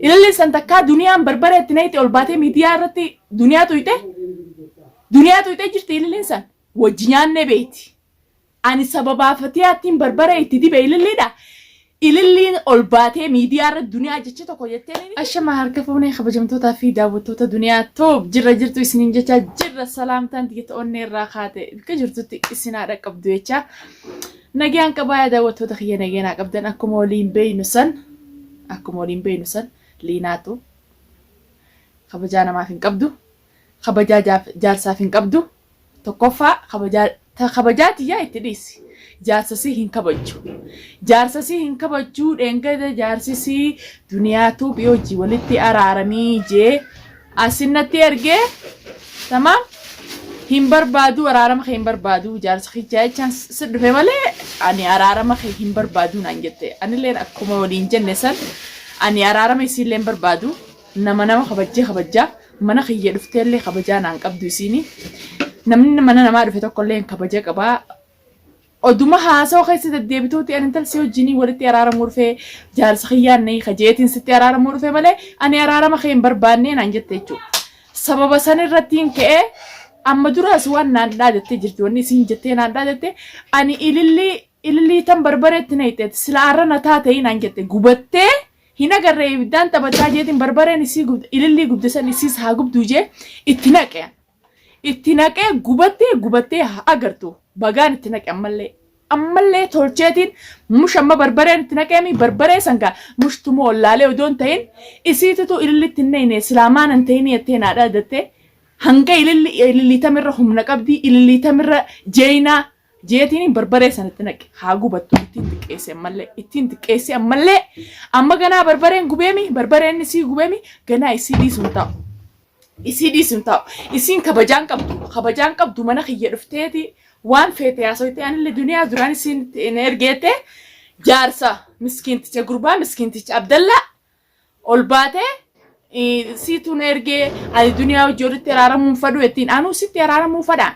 Ililliin san takkaa duniyaan barbaree itti nayxe ol baatee miidiyaa irratti duniyaa tuyxe? Duniyaa tuyxee jirti ililliin san? Wajji nyaannee beeyti. Ani sababaa fatiyaattiin barbaree itti dibe ililliidha. Ililliin ol baatee miidiyaa irratti duniyaa jecha tokko jettee ni Ashama harka fuunee kabajamtootaa fi daawwattoota duniyaa toob jirra jirtu isiniin jechaa jirra salaamtaan tiyya onnee irraa kaate bakka jirtutti isin haa dhaqqabdu jechaa Nagaan qabaa yaa daawwattoota kiyya nagaa naa qabdan akkuma waliin beeynu san akkuma waliin beeynu san liinaatu kabajaa namaaf hin qabdu kabajaa jaarsaaf hin qabdu tokkoffaa kabajaa ta kabajaa tiyyaa itti dhiisi jaarsa sii hin kabajju jaarsa sii hin kabajju dheengada jaarsi sii duniyaa tuubii hojii walitti araaramii jee Asin natti ergee tamaam hin barbaaduu araarama kee hin barbaaduu jaarsa kiyyaa jechaan si dhufe malee ani araarama kee hin barbaaduu naan jette anilleen akkuma waliin jenne san ani araarama isiillee hin barbaadu nama nama kabajjee kabajjaa mana kiyya dhufteellee kabajaa naan qabdu isiini namni mana namaa dhufe tokkollee hin kabaja qabaa Oduma haasawa keessa deddeebituuti ani intal si wajjiniin walitti araaramuu dhufe jaarsa kiyyaan na hiika jeetiin sitti araaramuu dhufe malee ani araarama kee hin barbaannee naan jette jechuudha. Sababa san irrattiin ka'ee amma duraas waan naan dhaadattee jirti wanni isiin jettee naan dhaadatte ani ilillii ilillii tan barbareetti na hixeetti sila arra na taatee naan jette gubattee hin agarree ibiddaan taphataa jeetiin barbareen isii gubde ilillii gubde san isiis haa gubduu jee itti naqe. Itti naqee gubattee gubattee haa agartu bagaan itti naqe ammallee ammallee tolcheetiin mush amma barbareen itti naqeemi barbaree san gaa mush tumoo ollaalee odoo hin ta'in isiititu ilillitti hin naqne silaa maan hin ta'in jettee naa dhaadatte hanga ililli ilillii tamirra humna qabdii ilillii tamirra jeeynaa jeetiin barbaree san itti naqe haa gubattu ittiin xiqqeesse ammallee ittiin xiqqeesse ammallee amma ganaa barbareen gubeemi barbareen isii gubeemi ganaa isii dhiisuun ta'u. Isii dhiisi hin taa'u. Isiin kabajaan qabdu. Kabajaan qabdu mana kiyya dhufteeti waan feete haasoyte anillee duniyaa duraan isiin na ergeette jaarsa miskiinticha gurbaa miskiinticha Abdallaa ol baatee siitu na ergee ani duniyaa wajji walitti araaramuu hin fadhu jettiin anuu sitti araaramuu fadhaan.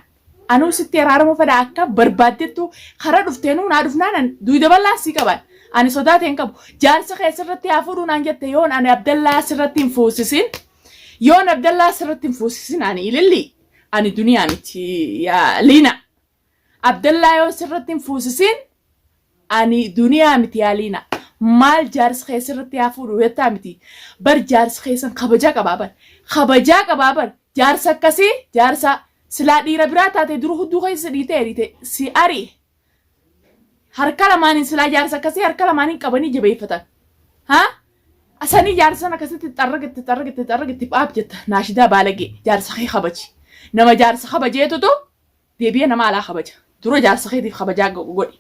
Anuu sitti araaramuu fedha akka barbaaddettu kara dhufteenuu naa dhufnaan an duyda bal'aan sii qaban. Ani sodaa ta'e hin qabu. Jaarsa kee sirratti haa fuudhuu naan jette yoon ani Abdallaa sirratti hin fuusisin. Yoon Abdallaa sirratti hin fuusisin ani ililli. Ani duniyaa miti yaa Liina. Abdallaa yoon sirratti hin fuusisin Ani duniyaa miti yaa liina. Maal jaarsi kee sirratti haa fuudhu jettaa miti. Bar jaarsi keessan kabajaa qabaa bar. Kabajaa qabaa bar. Jaarsa akkasii jaarsa silaa dhiira biraa taate dura hudduu keessa dhiitee ariite si ari'e. Harka lamaaniin silaa jaarsa akkasii harka lamaaniin qabanii jabeeffatan. Haa? Asanii jaarsa sana akkasitti xarrag itti xarrag itti xarrag itti phaap jetta naashidaa baalagee jaarsa kee kabaji. Nama jaarsa kabajeetutu Deebi'ee nama alaa kabaja. Dura jaarsa keetiif kabajaa godhi.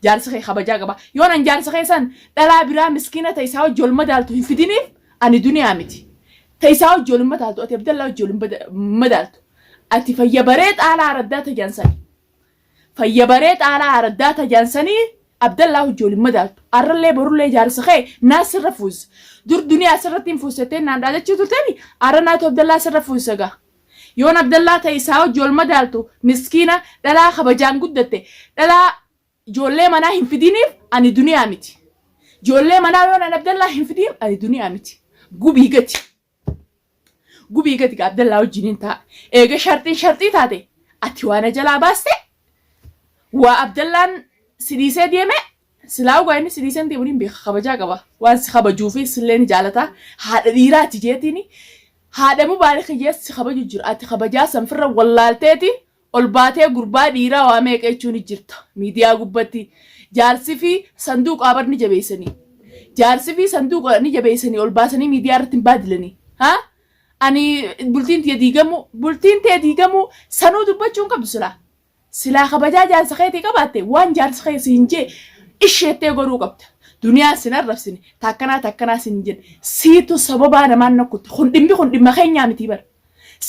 Jaarsi kee kabajaa qaba. Yoon an jaarsa kee san dhalaa biraa miskiina ta isaa wajji wal madaaltu hin fidiniif ani duniyaa miti. Ta isaa wajji wal hin madaaltu ati Abdallaa wajji wal hin madaaltu. Ati fayya baree xaalaa araddaa tajaan sani. Fayya baree xaalaa araddaa tajaan sanii Abdallaa wajji wal hin madaaltu. Arrallee borullee jaarsa kee naa sirra fuusisa. Dur duniyaa sirratti hin fuusisettee naan dhaadachuu turteemi arra naatu Abdallaa sirra fuusisa gaa. Yoon Abdallaa ta isaa wajji wal madaaltu miskiina dhalaa kabajaan guddatte dhalaa ijoollee manaa hin fidiniif ani duniyaa miti. Ijoollee manaa yoon ani Abdallaa hin fidiniif ani duniyaa miti. Gubii gati. Gubii gati gaa Abdallaa wajjiniin ta'a. Eega sharxiin sharxii taate ati waa na jalaa baaste waa Abdallaan si dhiisee deeme Silaa dhugaa inni si dhiisee hin deemu niin beeka kabajaa qaba waan si kabajuufi sillee ni jaalata haadha dhiiraati jeetiini haadha mubaarik jees si kabaju jira ati kabajaa san firra wallaalteeti ol baatee gurbaa dhiiraa waa meeqa jechuu ni jirta miidiyaa gubbatti jaarsi fi sanduuqa bar ni jabeessanii jaarsi fi sanduuqa ni jabeessanii ol baasanii miidiyaa irratti hin baadilanii haa ani bultiin tiyya diigamuu bultiin tee diigamuu sanuu dubbachuu hin qabdu silaa Silaa kabajaa jaarsa keetii qabaatte waan jaarsi kee siin jee isheettee godhuu qabda. Duniyaan sin arrabsine ta akkanaa ta akkanaa sin hin jenne. Siitu sababaa namaan na kutte. Kun dhimmi kun dhimma keenyaa mitii bar.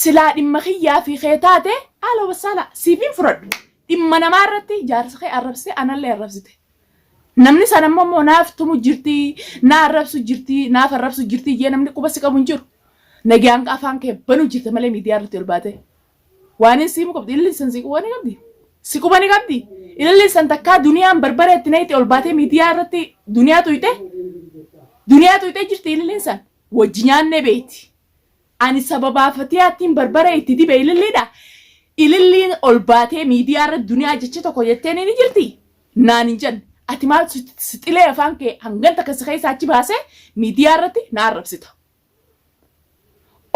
Silaa dhimma kiyyaa fi kee taate haala wassaalaa siif hin fudhadhu. Dhimma namaa irratti jaarsa kee arrabsite anallee arrabsite. Namni sana immoo immoo naaf tumu jirti, na arrabsu jirti, naaf arrabsu jirti jee namni quba si qabu hin jiru. Nagaan afaan kee banuu jirta malee miidiyaa irratti ol baatee. Waanin siimu qabdi ilillin san si quba ni qabdi. Si quba ni qabdi. Ilillin san takkaa duniyaan barbaree itti nayxe ol baatee miidiyaa irratti duniyaa tuyxe. Duniyaa tuyxee jirti ilillin san. Wajji nyaannee beeyti. Ani sababaa Fatiyaattiin barbaree itti dibe ililliidha. Ililliin ol baatee miidiyaa irratti duniyaa jecha tokko jettee ni jirti? Naan hin jenne. Ati maal si xilee afaan kee hangan takka si keessaa achi baasee miidiyaa irratti na arrabsita.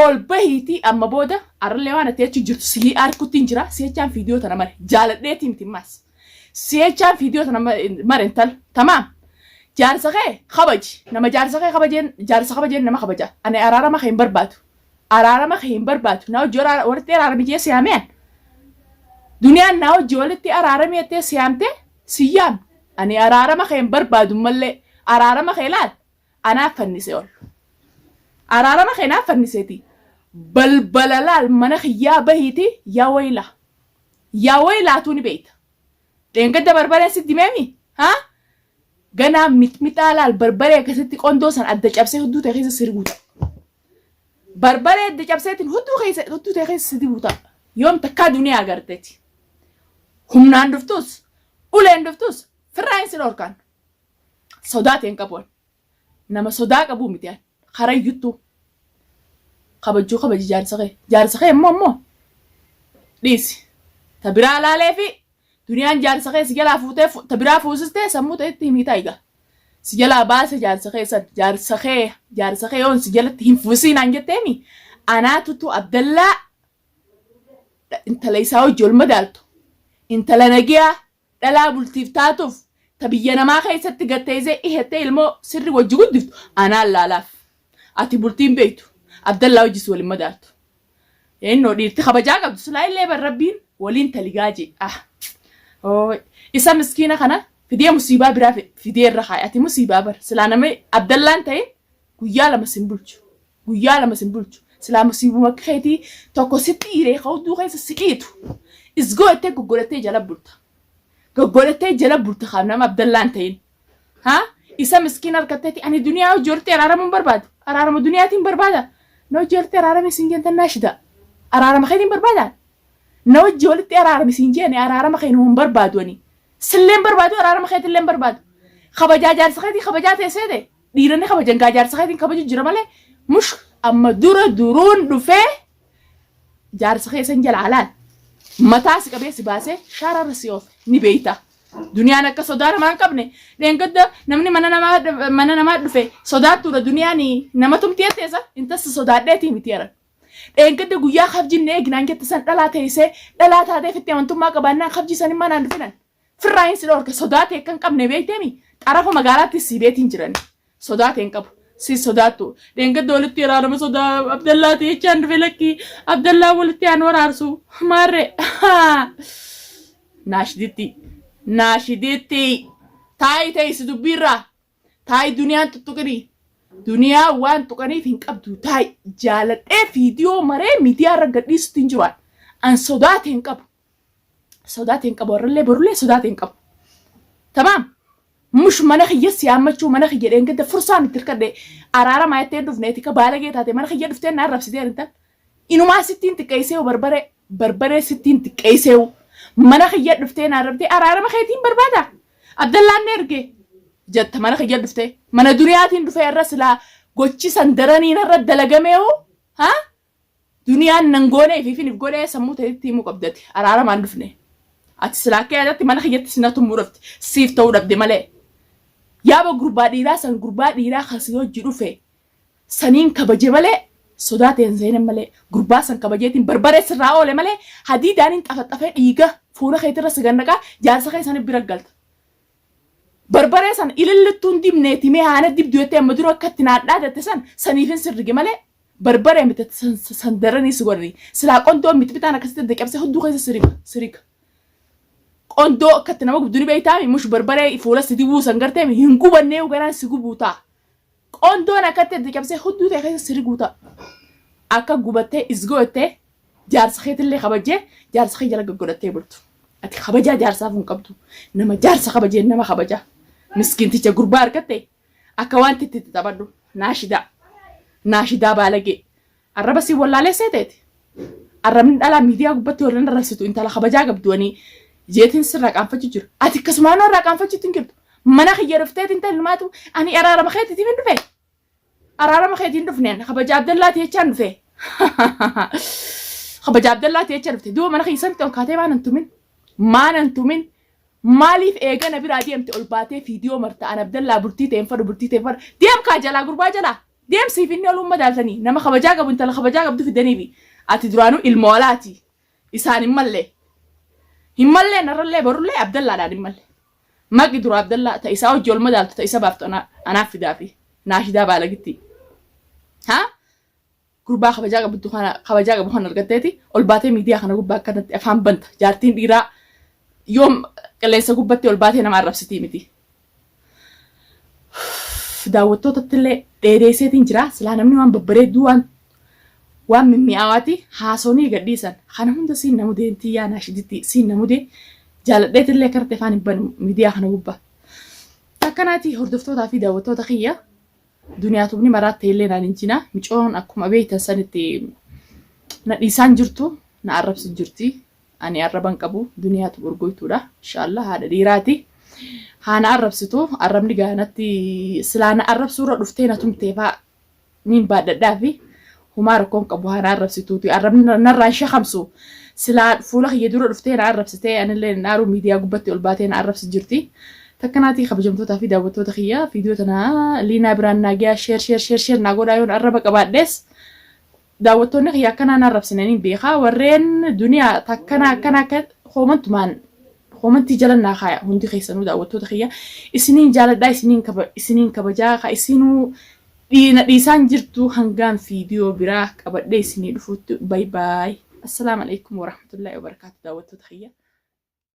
Ol bahiitii amma booda arrallee waan ati achi jirtu sii arkuttiin jira si'achaan viidiyoo tana mare jaaladheetii miti ammaas. Si'achaan viidiyoo tana mare intal tamaam. Jaarsa kee kabaji nama jaarsa kee kabajeen jaarsa kabajeen nama kabaja ani araarama kee hin barbaadu. Araarama kee hin barbaadu na hojii walitti araarami jee siyaameen. Duniyaan na hojii walitti araarami jettee siyaamte si yaam ani araarama kee hin barbaadu mallee araarama kee laal anaaf fannise ol. Araarama kee naaf fanniseeti. Balbala laal mana kiyyaa bahiiti yaa waylaa. Yaa waylaatuu ni beeyta. Dheengadda barbareen sitti himeemi? Haa? Ganaa mixmixaa laal barbaree akkasitti qondoo san adda cabsee hudduu ta'e keessa sirguu ta'a. Barbaree adda cabseetiin hudduu keessa hudduu ta'e keessa si dibuu ta'a. Yoom takkaa duniyaa agarteeti. Humnaan dhuftus uleen dhuftus firraa hin si dhorkan. Sodaa ta'e hin qabu. Nama sodaa qabuu miti ani. Karayyuttuu. Kabajjuu kabaji jaarsa kee. Jaarsa kee immoo immoo dhiisi. Ta biraa laalee fi duniyaan jaarsa kee si jalaa fuutee ta biraa fuusistee sammuu ta'etti himii taayiga. Si jalaa baase jaarsa kee san jaarsa kee jaarsa kee yoon si jalatti hin fuusinaan jetteemi anaatutu Abdallaa intala isaa wajji ol madaaltu intala nagiyaa dhalaa bultiif taatuuf ta biyya namaa keessatti gad teessee ihettee ilmoo sirri wajji guddiftu anaan laalaaf. Ati bultii hin beektu. Abdallaa wajjis wal hin madaaltu. Ennoo dhiirti kabajaa qabdu silaa illee bar rabbiin waliin taligaa jee. Ah. Ooy. Isa miskiina kana fidee musiibaa biraa fidee irra kaa'e. Ati musiibaa bar. Silaa nama Abdallaan ta'in guyyaa lama sin bulchu. Guyyaa lama sin bulchu. Silaa musiibuma akka keetii tokko sitti hiiree ka hudduu keessa si dhiitu. Isgoo jettee goggodhattee jala bulta. Goggodhattee jala bulta kaa nama Abdallaan ta'in. Haa? Isa miskiina harkatteeti ani duniyaa hojii walitti araaramuu hin barbaadu. Araarama duniyaatiin barbaada. Na hojii walitti araarame siin jentan naashida. Araarama keetiin barbaada. Na hojii walitti araarame siin jeene araarama kee hin barbaadu ani. Sillee hin barbaadu araarama keetillee hin barbaadu. Kabajaa jaarsa keetii kabajaa ta'e seete. Dhiira ni kabajan gaa jaarsa keetiin kabaju jira malee mush amma dura duruun dhufee jaarsa keessan jala alaal mataa si qabee si baasee shaararra si oofe ni beeyta. Duniyaan akka sodaa namaa hin qabne dheengadda namni mana namaa dhufe sodaattuudha duniyaan nama tumti jetteessa intas sodaadheetii miti yaran. Dheengadda guyyaa kabjinne eeginaan jette san dhalaa teessee dhalaa taatee fitti amantummaa qabaannaan kabji san immoo naan dhufinan. Firraa hin si dhorke sodaa ta'e kan qabne beekteemi xarafa magaalaatti si beetiin jirani. Sodaa ta'e hin qabu. Si sodaattu. Dheengadda walitti araarama sodaa Abdallaati jechaan dhufe lakkii Abdallaa walitti aan waraarsu. Maarree. Naashiditti. Naashiditti. Taayi teessi dubbiirraa. Taayi duniyaan tuttuqinii. Duniyaa waan tuqaniif hin qabdu. Taayi jaaladhee viidiyoo maree miidiyaa irra gadhiisutti hin jiru. An sodaa ta'e hin qabu. Sodaa ta'e hin qabu. Warrallee borullee sodaa ta'e hin qabu. Tamaam. Mush mana kiyya siyaammachuu mana kiyya dheengadda fursaan itti hirkadhe araaramaa jettee hin dhufne etika baalagee taate mana kiyya dhuftee na arrabsitee intal. Inumaa sittiin xiqqeessee barbaree barbaree sittiin xiqqeessee mana kiyya dhuftee na arrabtee araarama keetiin barbaada. Abdallaan na erge jetta mana kiyya dhuftee mana duniyaatiin dhufee irra silaa gochi san daraniin irra dalagameewu haa duniyaan nan goonee fi finif godhee sammuu ta'etti himuu qabdati araaramaan dhufne. Ati silaa akka yaadatti mana kiyyatti si na tumuu dhufte siif ta'uu dhabde malee. Yaaba gurbaa dhiiraa san gurbaa dhiiraa kan si hojii dhufe saniin kabaje malee sodaa ta'een seenan malee gurbaa san kabajeetiin barbaree sirraa oole malee hadiidaaniin xafaxafee dhiiga fuula keetirra si gannaqaa jaarsa kee sanii bira galta. Barbaree san ilillittuun dibneeti mee haana dibdu jettee amma dura akka itti naadhaa jette san saniifin sirrige malee barbaree miti san daranii si godhanii silaa qondoo mixmixaan akkasitti adda cabsee hudduu keessa siriga siriga. Qondoo akkatti nama gubdu ni beektaami mush barbaree fuula si dibuu san gartee hin gubannee garaan si gubuu ta'a. Qondoon akkatti adda cabsee hudduu ta'e keessa siriguu ta'a. Akka gubattee isgoo jettee jaarsa keetillee kabajee jaarsa kee jala gaggodhattee bultu. Ati kabajaa jaarsaaf hin qabdu. Nama jaarsa kabajee nama kabajaa. Miskiinticha gurbaa argatte akka waan itti taphadhu naashidaa. Naashidaa baalagee. Arraba si wallaalee seeteeti. Arrabni dhalaa miidiyaa gubbatti warreen arrabsitu intala kabajaa qabdu ani jeetiin sirraa qaanfachuu jiru. Ati akkasumaan irraa qaanfachuutti hin jirtu. Mana kiyya dhufteetiin ta'e ilmaatu ani araarama keetiitiif hin dhufe. Araarama keetiin dhufneen kabaja Abdallaati jechaan dhufe. Kabaja Abdallaati jecha dhufte. Duuba mana keessatti ol kaatee maan hin tumin? Maan hin tumin? Maaliif eega na biraa deemte ol baatee fiidiyoo marta an Abdallaa bultii ta'e hin fadhu bultii ta'e hin fadhu. Deem kaa jalaa gurbaa jalaa. Deem siif inni ol madaaltanii nama kabajaa qabu intala kabajaa qabdu fidaniifi. Ati duraanuu ilma walaati. Isaan hin malle. Hin mallee narrallee borullee Abdallaadhaan hin malle. Maqi dura Abdallaa ta isaa hojii ol madaaltu ta isa baaftu anaaf fidaafi. Naashidaa baalagittii. Haa? Gurbaa kabajaa qabdu kana kabajaa qabu kana argatteeti ol baatee miidiyaa kana gubbaa akkanatti afaan banta. Jaartiin dhiiraa yoom qilleensa gubbatti ol baatee nama arrabsitii miti. Daawwattootatti illee dheereesseetiin jira. Silaa namni waan babbareedduu waan waan mimmi'aawaati haasonii gadhiisan. Kana hunda siin namu deemtii yaa naashiditti siin namu dee jaaladheetillee akkanatti afaan hin banu miidiyaa kana gubbaa. Akkanaati hordoftootaa fi daawwattoota kiyya duniyaa tubni maraatte illee naan hin jina. Micoon akkuma beektan sanitti na dhiisaan jirtu na arrabsu jirti. Ani arraba hin qabu duniyaatu urgoytuudha. Inshaallah haadha dhiiraati. Haa na arrabsitu arrabni gaa natti silaa na arrabsuurra dhuftee na tumtee faa niin baadhadhaa fi humaa rakkoon qabu haa na arrabsituuti. Arrabni narraa hin shakamsu. Silaa fuula kiyya dura dhuftee na arrabsitee anillee hin aaru miidiyaa gubbatti ol baatee na arrabsi jirti. Takkanaatii kabajamtootaa fi daawwattoota kiyya viidiyoo tana liinaa biraan naa gayaa sheer sheer sheer sheer naa godhaa yoon arraba qabaadhees daawwattoonni kiyya akkanaa na arrabsine niin beeka warreen duniyaa takkana akkana akka koomantumaan koomantii jala naa kaaya hundi keessanuu daawwattoota kiyya isiniin jaaladhaa isiniin kaba isiniin kabajaa ka isinuu dhiina dhiisaan jirtu hangaan viidiyoo biraa qabadhee isinii dhufuutti bay baay assalaamu alaikum warahmatullaahi wabarakaatu daawwattoota kiyya.